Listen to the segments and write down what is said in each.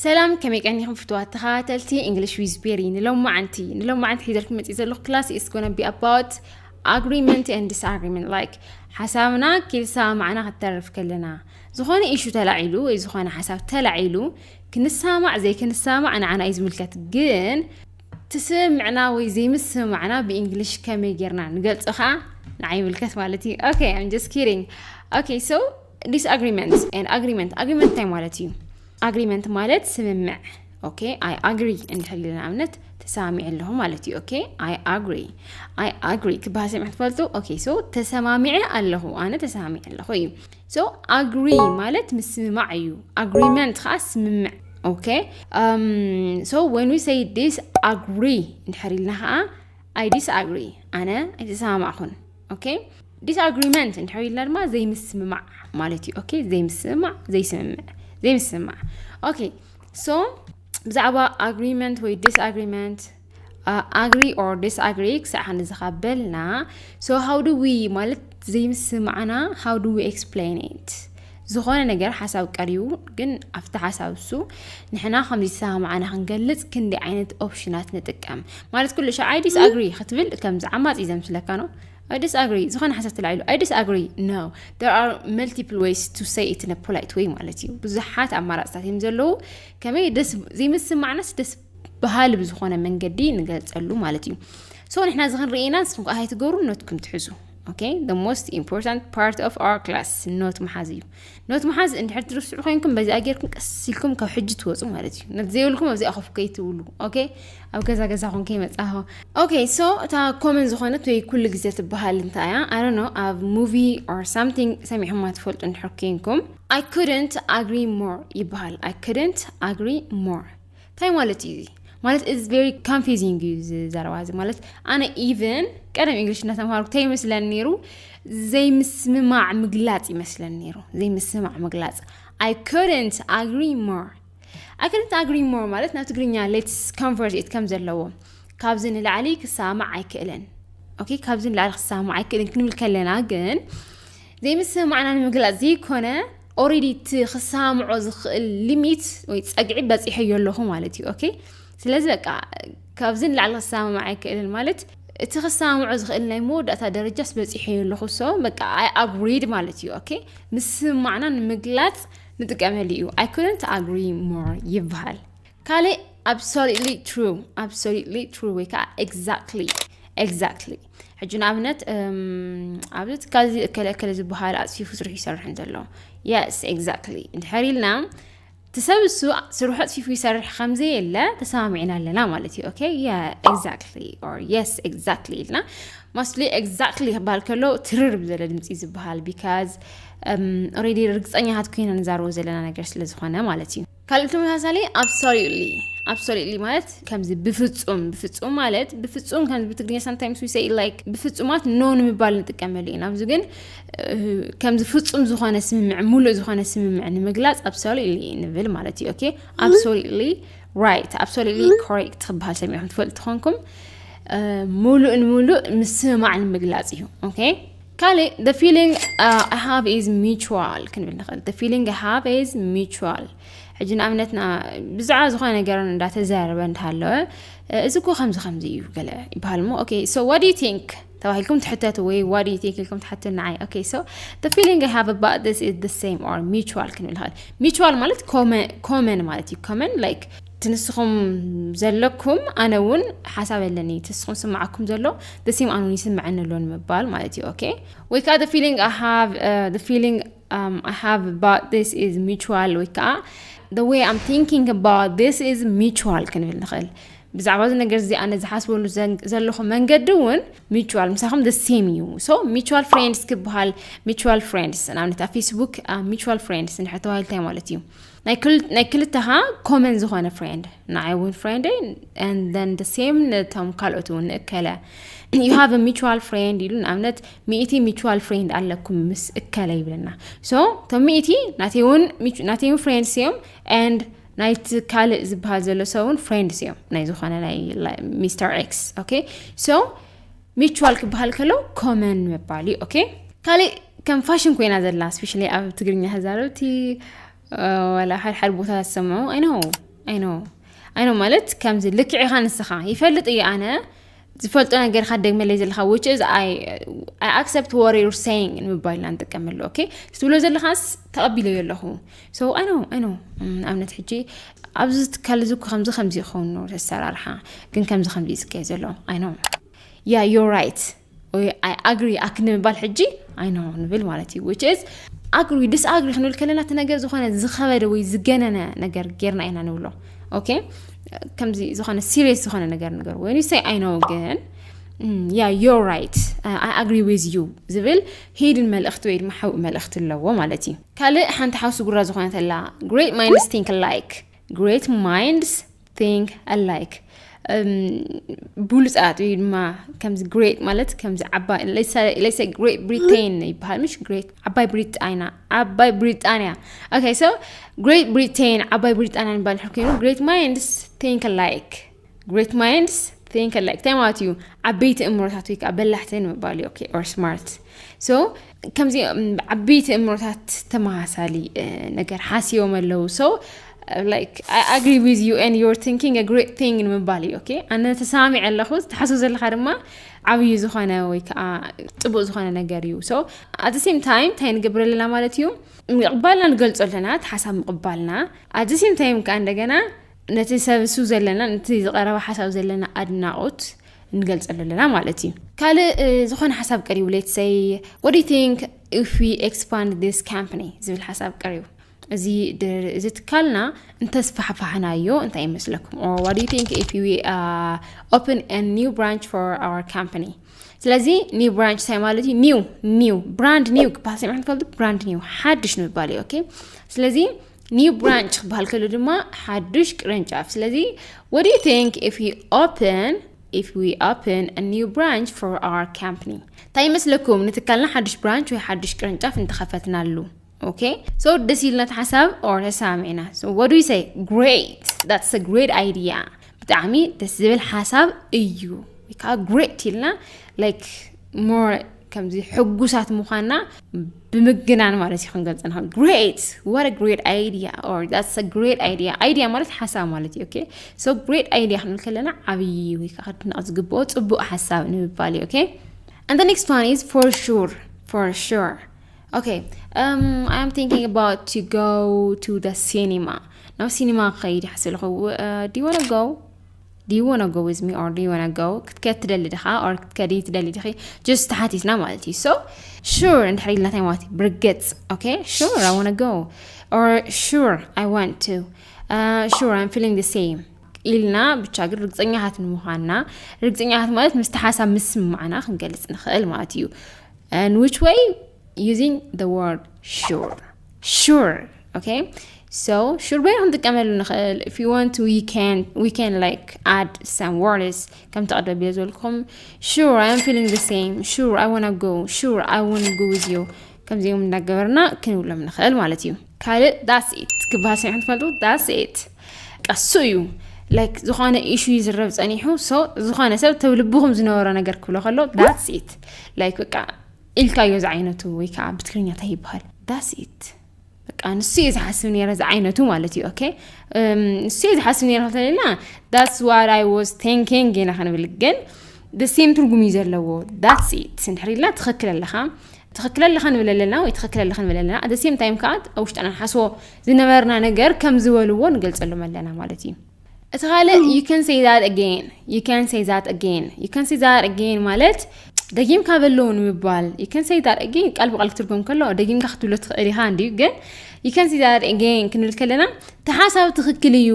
ሰላም፣ ከመይ ቀኒኹም ፍትዋት ተኸታተልቲ English with Berry? ንሎማዓንቲ ንሎማዓንቲ ሒዘልኩም መፂእ ዘለኹ class is gonna be about agreement and disagreement, like ሓሳብና ክይሰማማዕና ክተርፍ ከለና፣ ዝኾነ ኢሹ ተላዒሉ ወይ ዝኾነ ሓሳብ ተላዒሉ፣ ክንሰማማዕ ዘይክንሰማማዕ ንዓና እዩ ዝምልከት። ግን ትስምምዕና ወይ ዘይምስምማዕና ብእንግሊሽ ከመይ ጌርና ንገልጾ ከዓ ንዓይ ይምልከት ማለት እዩ። Okay, I'm just kidding. Okay, so disagreement and agreement. Agreement እንታይ ማለት እዩ? Agreement ማለት ስምምዕ። Okay, I agree እንድሕር ኢለ ንኣብነት ተሰማሚዐ ኣለኹ ማለት እዩ። Okay, I agree. I agree ክበሃል ሰሚዕኩም ትፈልጡ? Okay, so ተሰማሚዐ ኣለኹ፣ ኣነ ተሰማሚዐ ኣለኹ እዩ። So agree ማለት ምስምማዕ እዩ። Agreement ከዓ ስምምዕ። Okay, um, so when we say disagree እንድሕር ኢልና ከዓ I disagree፣ ኣነ ኣይተሰማማዕኹን። Okay, disagreement እንድሕር ኢልና ድማ ዘይምስምማዕ ማለት እዩ። Okay, ዘይምስምማዕ፣ ዘይስምምዕ፣ ዘይምስምማዕ። Okay, so ብዛዕባ agreement ወይ disagreement, uh, agree or disagree ክሳዕ ክንዝኻበልና፣ so how do we ማለት ዘይምስምማዕና how do we explain it? ዝኾነ ነገር ሓሳብ ቀሪቡ፣ ግን ኣብቲ ሓሳብ እሱ ንሕና ከም ዘይተሰማማዕና ክንገልጽ ክንደይ ዓይነት ኦፕሽናት ንጥቀም? ማለት ኩሉ ሻዕ I disagree ክትብል ከምዚ ዓማጺ ዘምስለካ ነው። I disagree፣ ዝኾነ ሓሳብ ተላዒሉ I disagree። No, there are multiple ways to say it in a polite way ማለት እዩ። ብዙሓት ኣማራጽታት እዮም ዘለዉ። ከመይ ደስ ዘይምስማዕናስ ደስ በሃሊ ብዝኾነ መንገዲ ንገልጸሉ ማለት እዩ። So ንሕና እዚ ክንርኢና ንስኹም ከዓ ኣይትገብሩ፣ ኖትኩም ትሕዙ። Okay, the most important part of our class ኖት ምሓዝ እዩ። ኖት ምሓዝ እንድሕር ትርስዑ ኮይንኩም በዚኣ ጌርኩም ቀስ ኢልኩም ካብ ሕጂ ትወፁ ማለት እዩ። ኖት ዘይብልኩም ኣብዚኣ ኮፍ ከይትብሉ። Okay፣ ኣብ ገዛ ገዛኹም ከይመፃኹ። Okay, so እታ ኮመን ዝኾነት ወይ ኩሉ ግዜ ትበሃል እንታይ እያ? I don't know፣ ኣብ movie or something ሰሚዕኹማ ትፈልጡ እንድሕር ኮይንኩም I couldn't agree more ይበሃል። I couldn't agree more እንታይ ማለት እዩ እዚ? ማለት it's very confusing እዩ እዚ ዘረባ እዚ። ማለት ኣነ even ቀደም እንግሊሽ እናተምሃርኩ እንታይ ይመስለኒ ነይሩ? ዘይምስምማዕ ምግላፅ ይመስለኒ ነይሩ። ዘይምስምማዕ ምግላፅ። I couldn't agree more. I couldn't agree more ማለት ናብ ትግርኛ let's convert it ከም ዘለዎ፣ ካብዚ ንላዕሊ ክሰማማዕ ኣይክእልን። Okay፣ ካብዚ ንላዕሊ ክሰማማዕ ኣይክእልን ክንብል ከለና ግን ዘይምስምማዕና ንምግላፅ ዘይኮነ፣ already እቲ ክሰማምዖ ዝኽእል ሊሚት ወይ ፀግዒ በፂሐዮ ኣለኹ ማለት እዩ። Okay፣ ስለዚ በቃ ካብዚ ንላዕሊ ክሰማማዕ ኣይክእልን ማለት እቲ ክሰማምዖ ዝኽእል ናይ መወዳእታ ደረጃስ በፂሐዮ ኣለኹ። So በቃ I agreed ማለት እዩ። Okay፣ ምስምማዕና ንምግላጽ ንጥቀመሉ እዩ። I couldn't agree more ይበሃል። ካልእ absolutely true፣ absolutely true ወይ ከዓ exactly፣ exactly። ሕጂ ንኣብነት ኣብዚ ትካል እዚ እከለ እከለ ዝበሃል ኣፅፊፉ ስርሑ ይሰርሕ እንተሎ፣ yes exactly እንድሕር ኢልና እቲ ሰብ እሱ ስርሑ ኣፅፊፉ ይሰርሕ ከምዘየለ ተሰማሚዕና ኣለና ማለት እዩ። Okay፣ yeah exactly or yes exactly ኢልና፣ mostly exactly ክበሃል ከሎ ትርር ብዘለ ድምፂ ዝበሃል፣ because already ርግፀኛታት ኮይና ንዛረቦ ዘለና ነገር ስለ ዝኾነ ማለት እዩ። ካልእ ተመሳሳሊ absolutely፣ absolutely ማለት ከምዚ ብፍፁም፣ ብፍፁም ማለት ብፍፁም ከምዚ ብትግርኛ sometimes we say like ብፍፁማት no ንምባል ንጥቀመሉ ኢና። ኣብዚ ግን ከምዚ ፍፁም ዝኾነ ስምምዕ፣ ሙሉእ ዝኾነ ስምምዕ ንምግላፅ absolutely ንብል ማለት እዩ። Okay፣ absolutely right፣ absolutely correct ክበሃል ሰሚዕኩም ትፈልጡ ትኾንኩም። ሙሉእ ንሙሉእ ምስምማዕ ንምግላፅ እዩ። Okay፣ ካልእ the feeling I have is mutual ክንብል ንኽእል። The feeling I have is mutual። ሕጂ ንኣብነትና ብዛዕባ ዝኾነ ነገር እንዳተዛረበ እንዳሃለወ እዚ እኮ ከምዚ ከምዚ እዩ ገለ ይበሃል እሞ፣ okay so what do you think ተባሂልኩም ትሕተቱ ወይ what do you think ኢልኩም ትሓቱ ንዓይ። Okay so the feeling I have about this is the same or mutual ክንብል ንኽእል። Mutual ማለት common ማለት እዩ። Common like እቲ ንስኹም ዘለኩም ኣነ እውን ሓሳብ ኣለኒ፣ እቲ ንስኹም ዝስምዓኩም ዘሎ the same ኣነ እውን ይስምዐኒ ኣሎ ንምባል ማለት እዩ። Okay ወይ ከዓ the feeling I have the feeling I have about this is mutual ወይ ከዓ the way I'm thinking about this is mutual ክንብል ንኽእል። ብዛዕባ እዚ ነገር እዚ ኣነ ዝሓስበሉ ዘለኹ መንገዲ እውን mutual ምሳኹም the same እዩ። So mutual friends ክበሃል፣ mutual friends ንኣብነት ኣብ Facebook mutual friends እንድሕር ተባሂሉ እንታይ ማለት እዩ? ናይ ክልተኻ common ዝኾነ friend፣ ንዓይ እውን friend and then the same ነቶም ካልኦት እውን ንእከለ you have a mutual friend ኢሉ ንኣብነት ሚእቲ mutual friend ኣለኩም ምስ እከለ ይብለና። So እቶም ሚእቲ ናተይ እውን ናተይ እውን friends እዮም and ናይቲ ካልእ ዝበሃል ዘሎ ሰብ እውን friends እዮም ናይ ዝኾነ ናይ Mister X። Okay so mutual ክበሃል ከሎ common ምባል እዩ። Okay ካልእ ከም ፋሽን ኮይና ዘላ especially ኣብ ትግርኛ ተዛረብቲ ዋላ ሓደ ሓደ ቦታ ዝሰምዑ I know I know I know ማለት ከምዚ ልክዕ ኢኻ ንስኻ ይፈልጥ እየ ኣነ ዝፈልጦ ነገር ኢኻ ትደግመለይ ዘለኻ which is I I accept what you're saying ንምባል ኢና ንጥቀመሉ okay ትብሎ ዘለኻስ ተቐቢለዮ ኣለኹ so I know I know ንኣብነት ሕጂ ኣብዚ ትካል እዚ እኮ ከምዚ ከምዚ ይኸውን ነው ተሰራርሓ ግን ከምዚ ከምዚ እዩ ዝካየ ዘሎ I know yeah you're right I agree ኣክ ንምባል ሕጂ I know ንብል ማለት እዩ which is agree disagree ክንብል ከለና እቲ ነገር ዝኾነ ዝኸበደ ወይ ዝገነነ ነገር ጌርና ኢና ንብሎ okay ከምዚ ዝኾነ serious ዝኾነ ነገር ንገር when you say I know ግን yeah you're right I agree with you ዝብል hidden መልእኽቲ ወይ ድማ ሓብኡ መልእኽቲ ኣለዎ ማለት እዩ ካልእ ሓንቲ ሓውሲ ጉራ ዝኾነት ኣላ great minds think alike great minds think alike ብሉፃት ወይ ድማ ከምዚ great ማለት ከምዚ ዓባይ let's say great Britain ይበሃል ምሽ great ዓባይ ብሪጣንያ ዓባይ ብሪጣንያ okay so great Britain ዓባይ ብሪጣንያ ንባል ኮይኑ great minds think alike great minds think alike እንታይ ማለት እዩ ዓበይቲ እምሮታት ወይ ከዓ በላሕቲ ንምባል እዩ okay or smart so ከምዚ ዓበይቲ እምሮታት ተመሳሳሊ ነገር ሓስዮም ኣለዉ so like I agree with you and you're thinking a great thing ንምባል እዩ okay ኣነ ተሰማሚዐ ኣለኹ ትሓስቦ ዘለኻ ድማ ዓብዩ ዝኾነ ወይ ከዓ ፅቡቅ ዝኾነ ነገር እዩ so at the same time እንታይ ንገብር ኣለና ማለት እዩ ምቕባልና ንገልፆ ኣለና እቲ ሓሳብ ምቕባልና at the same time ከዓ እንደገና ነቲ ሰብ እሱ ዘለና ነቲ ዝቀረበ ሓሳብ ዘለና ኣድናቆት ንገልፀሉ ኣለና ማለት እዩ ካልእ ዝኾነ ሓሳብ ቀሪቡ let's say what do you think if we expand this company ዝብል ሓሳብ ቀሪቡ እዚ እዚ ትካልና እንተስፋሕፋሕናዮ እንታይ ይመስለኩም or what do you think if we uh, open a new branch for our company ስለዚ new branch እንታይ ማለት እዩ new new brand new ክበሃል ሰሚዕኩም ትፈልጡ brand new ሓድሽ ንምባል እዩ okay ስለዚ new branch ክበሃል ከሎ ድማ ሓዱሽ ቅርንጫፍ ስለዚ what do you think if we open if we open a new branch for our company እንታይ ይመስለኩም ንትካልና ሓዱሽ branch ወይ ሓዱሽ ቅርንጫፍ እንተኸፈትናሉ okay so ደስ ኢልና ሓሳብ or ተሰማሚዕና so what do you say great that's a great idea ብጣዕሚ ደስ ዝብል ሓሳብ እዩ ወይ ከዓ great ኢልና like more ከምዚ ሕጉሳት ምዃንና ብምግናን ማለት እዩ ክንገልፅ ንኽእል great what a great idea or that's a great idea idea ማለት ሓሳብ ማለት እዩ okay so great idea ክንብል ከለና ዓብዪ ወይ ከዓ ክድነቕ ዝግብኦ ፅቡቅ ሓሳብ ንምባል እዩ okay and the next one is for sure for sure okay um, I am thinking about to go to the cinema ናብ ሲኒማ ክኸይድ ይሓስብ ኣለኹ do you wanna go do you wanna go with me or do you wanna go ክትከድ ትደሊ ዲኻ or ክትከዲ ትደሊ ዲኺ just ተሓቲትና ማለት እዩ so sure እንድሕር ኢልና እንታይ ማለት እዩ ብርግፅ okay sure I wanna go or sure I want to uh, sure I'm feeling the same ኢልና ብቻ ግን ርግፀኛታት ንምዃንና ርግፀኛታት ማለት ምስቲ ሓሳብ ምስምማዕና ክንገልፅ ንኽእል ማለት እዩ and which way using the word sure sure okay so sure በይና ክንጥቀመሉ ንኽእል if you want we can we can like add some words ከም ተቐደም ቢለ ዝበልኩም sure I am feeling the same sure I wanna go sure I wanna go with you ከምዚኦም እንዳገበርና ክንብሎም ንኽእል ማለት እዩ ካልእ that's it ክበሃል ሰሚዕኩም ትፈልጡ that's it ቀሱ እዩ like ዝኾነ issue ይዝረብ ፀኒሑ so ዝኾነ ሰብ ተብ ልብኹም ዝነበሮ ነገር ክብሎ ከሎ that's it like በቃ ኢልካዮ ዝዓይነቱ ወይ ከዓ ብትግርኛ እንታይ ይበሃል that's it በቃ ንሱ እየ ዝሓስብ ነረ ዝዓይነቱ ማለት እዩ okay ንሱ እየ ዝሓስብ ነረ ከተለና that's what I was thinking ኢና ክንብል ግን the same ትርጉም እዩ ዘለዎ that's it እንድሕር ኢልና ትኽክል ኣለኻ ትኽክል ኣለኻ ንብል ኣለና ወይ ትኽክል ኣለኻ ንብል ኣለና the same time ከዓ ኣብ ውሽጥና ንሓስቦ ዝነበርና ነገር ከም ዝበልዎ ንገልፀሎም ኣለና ማለት እዩ እቲ ካልእ you can say that again you can say that again you can say that again ማለት ደጊምካ በለዉ ንምባል you can say that again ቃል ብቃል ክትርጎም ከሎ ደጊምካ ክትብሎ ትኽእል ኢኻ እንድዩ ግን you can say that again ክንብል ከለና እቲ ሓሳብ ትኽክል እዩ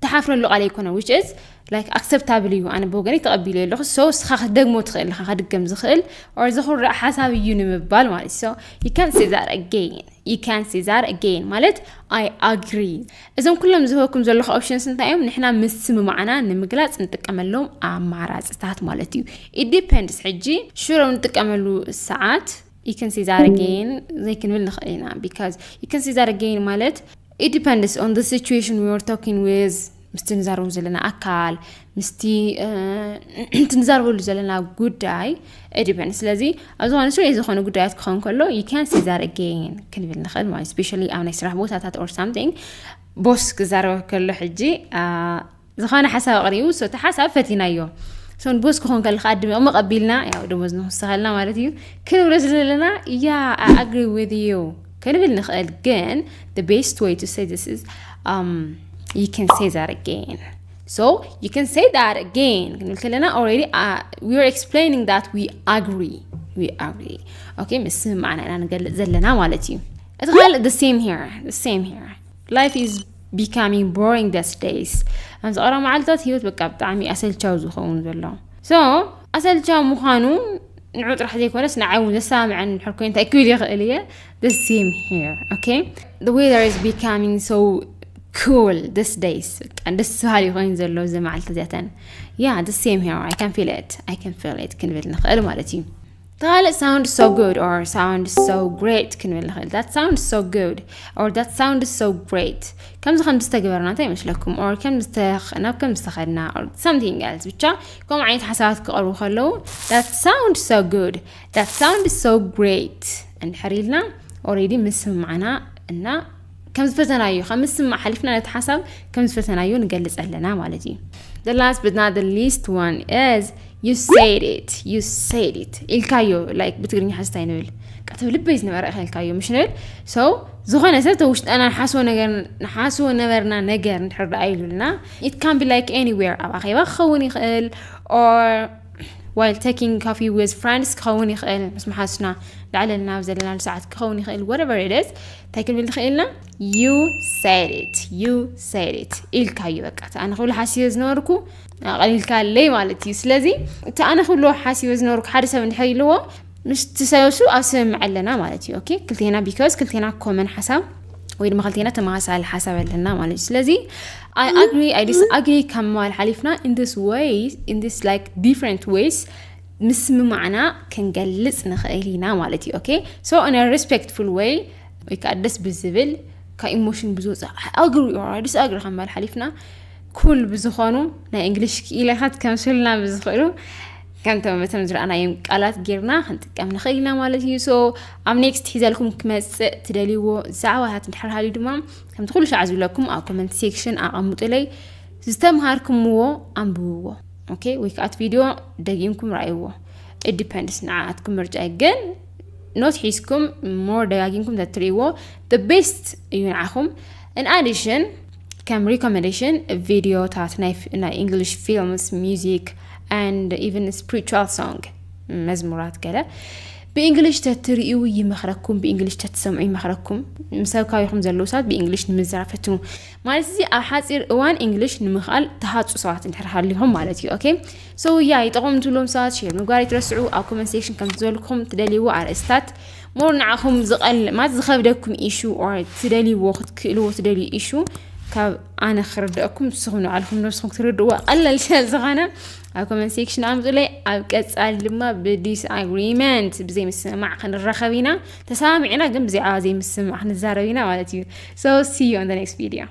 ትሓፍረሉ ቃል ኣይኮነ which is like acceptable እዩ ኣነ ብወገነይ ተቐቢለ ኣለኹ so ስኻ ክትደግሞ ትኽእል ኢኻ ከድገም ዝኽእል or ዝኽርእ ሓሳብ እዩ ንምባል ማለት so you can say that again you can say that again ማለት I agree እዞም ኩሎም ዝህበኩም ዘለኹ options እንታይ እዮም ንሕና ምስምማዕና ንምግላፅ ንጥቀመሎም ኣማራፅታት ማለት እዩ it depends ሕጂ sure ንጥቀመሉ ሰዓት you can say that again ዘይክንብል ንኽእል ኢና because you can say that again ማለት it depends on the situation we are talking with ምስቲ ንዛረቡ ዘለና ኣካል ምስቲ እቲ ንዛረበሉ ዘለና ጉዳይ it depends ስለዚ ኣብ ዝኾነ ስለ ዝኾነ ጉዳያት ክኸውን ከሎ you can say that again ክንብል ንኽእል ማለት especially ኣብ ናይ ስራሕ ቦታታት or something ቦስ ክዛረበ ከሎ ሕጂ ዝኾነ ሓሳብ ኣቕሪቡ እቲ ሓሳብ ፈቲናዮ። ንቦስ ክኾን ከለካ ኣድሚ መቐቢልና ያው ደሞዝ ንክስተኸልና ማለት እዩ። ክንብሎ ዘለና yeah, I agree with you ክንብል ንኽእል። ግን the best way to say this is um, you can say that again. So you can say that again ክንብል ከለና already uh, we are explaining that we agree. We agree. Okay, ምስምማዕና ኢና ንገልጽ ዘለና ማለት እዩ። እቲ ካልእ the same here, the same here. Life is becoming boring these days. ኣብዚ ቀረባ መዓልታት ህይወት በቃ ብጣዕሚ ኣሰልቻዊ ዝኸውን ዘሎ። So ኣሰልቻዊ ምዃኑ ንዑ ጥራሕ ዘይኮነስ ንዓይ እውን ዘሰማምዐን ድሕር ኮይኑ እንታይ ክብል ይኽእል እየ። The same here. Okay, the weather is becoming so cool these days. በቃ ደስ በሃሊ ኮይኑ ዘሎ እዚ መዓልቲ እዚኣተን። Yeah, the same here. I can feel it, I can feel it ክንብል ንኽእል ማለት እዩ። ካልእ sound so good or sound so great ክንብል ንኽእል። That sound so good or that sound so great። ከምዚ ከም ዝተገበርና እንታይ ይመስለኩም? Or ከም ዝተኽ- ናብ ከም ዝተኸድና or something else። ብቻ ከምኡ ዓይነት ሓሳባት ክቐርቡ ከለዉ that sound so good, that sound so great እንድሕር ኢልና already ምስምማዕና እና ከም ዝፈተናዮ ካብ ምስማዕ ሓሊፍና ነቲ ሓሳብ ከም ዝፈተናዮ ንገልጽ ኣለና ማለት እዩ። The last but not the least one is you said it, you said it ኢልካዮ። Like ብትግርኛ ሓስታይ ንብል ቀተብ ልበይ ዝነበረ ኢኻ ኢልካዮ ምሽ ንብል። So ዝኾነ ሰብ ተውሽጠና ንሓስቦ ነገር ንሓስቦ ነበርና ነገር እንድሕር ደኣ ኢሉልና it can be like anywhere ኣብ ኣኼባ ክኸውን ይኽእል or while taking coffee with friends ክኸውን ይኽእል ምስ መሓስና ዳዕለልና ኣብ ዘለናሉ ሰዓት ክኸውን ይኽእል whatever it is እንታይ ክንብል ንኽእል ኢና? You said it, you said it ኢልካዮ። በቃ እቲ ኣነ ክብል ሓሲበ ዝነበርኩ ኣቐሊልካለይ ማለት እዩ። ስለዚ እቲ ኣነ ክብሎ ሓሲበ ዝነበርኩ ሓደ ሰብ እንድሕር ኢልዎ ምስ ትሰሱ ኣብ ስምምዕ ኣለና ማለት እዩ። Okay ክልቴና because ክልቴና common ሓሳብ ወይ ድማ ክልቴና ተመሳሳሊ ሓሳብ ኣለና ማለት እዩ። ስለዚ I agree, I disagree ካብ ምባል ሓሊፍና in this way, in this like different ways ምስምማዕና ክንገልጽ ንኽእል ኢና ማለት እዩ። Okay so in a respectful way ወይ ከዓ ደስ ብዝብል ካብ emotion ብዝወፅእ agree or disagree ካብ ምባል ሓሊፍና cool ብዝኾኑ ናይ English ክኢላታት ከምስሉና ብዝኽእሉ ከምቶም በቶም ዝረኣናዮም ቃላት ጌርና ክንጥቀም ንኽእል ኢና ማለት እዩ። So ኣብ next ሒዘልኩም ክመፅእ ትደልይዎ ዛዕባታት እንድሕር ሃልዩ ድማ ከምቲ ኩሉ ሻዕ ዝብለኩም ኣብ comment section ኣቐምጡለይ። ዝተምሃርኩምዎ ኣንብብዎ። Okay ወይ ከዓ እቲ video ደጊምኩም ረኣይዎ። It depends ንዓኣትኩም ምርጫ እዩ። ግን note ሒዝኩም more ደጋጊምኩም ተትርእይዎ the best እዩ ንዓኹም። In addition ከም recommendation ቪድዮታት ናይ ፍ- ናይ English films, music and even spiritual song መዝሙራት ገለ ብእንግሊሽ ተትርእዩ ይመኽረኩም፣ ብእንግሊሽ ተትሰምዑ ይመኽረኩም። ምስ ኣብ ከባቢኹም ዘለዉ ሰባት ብእንግሊሽ ንምዝራብ ፈትኑ። ማለት እዚ ኣብ ሓፂር እዋን እንግሊሽ ንምኽኣል ትሃፁ ሰባት እንድሕር ሃሊኹም ማለት እዩ። Okay so yeah ይጠቕሙ ትብሎም ሰባት share ምግባር ይትረስዑ። ኣብ comment section ከም ዝበልኩም ትደልይዎ ኣርእስታት more ንዓኹም ዝቐል ማለት ዝኸብደኩም issue or ትደልይዎ ክትክእልዎ ትደልዩ issue ካብ ኣነ ክርድአኩም ንስኹም ንባዕልኹም ነብስኹም ክትርድእዎ ቀለል ስለ ዝኾነ ኣብ comment section ኣምፁለይ። ኣብ ቀፃሊ ድማ ብ disagreement ብዘይምስምማዕ ክንራኸብ ኢና። ተሰማሚዕና ግን ብዛዕባ ዘይምስምማዕ ክንዛረብ ኢና ማለት እዩ። So see you on the next video.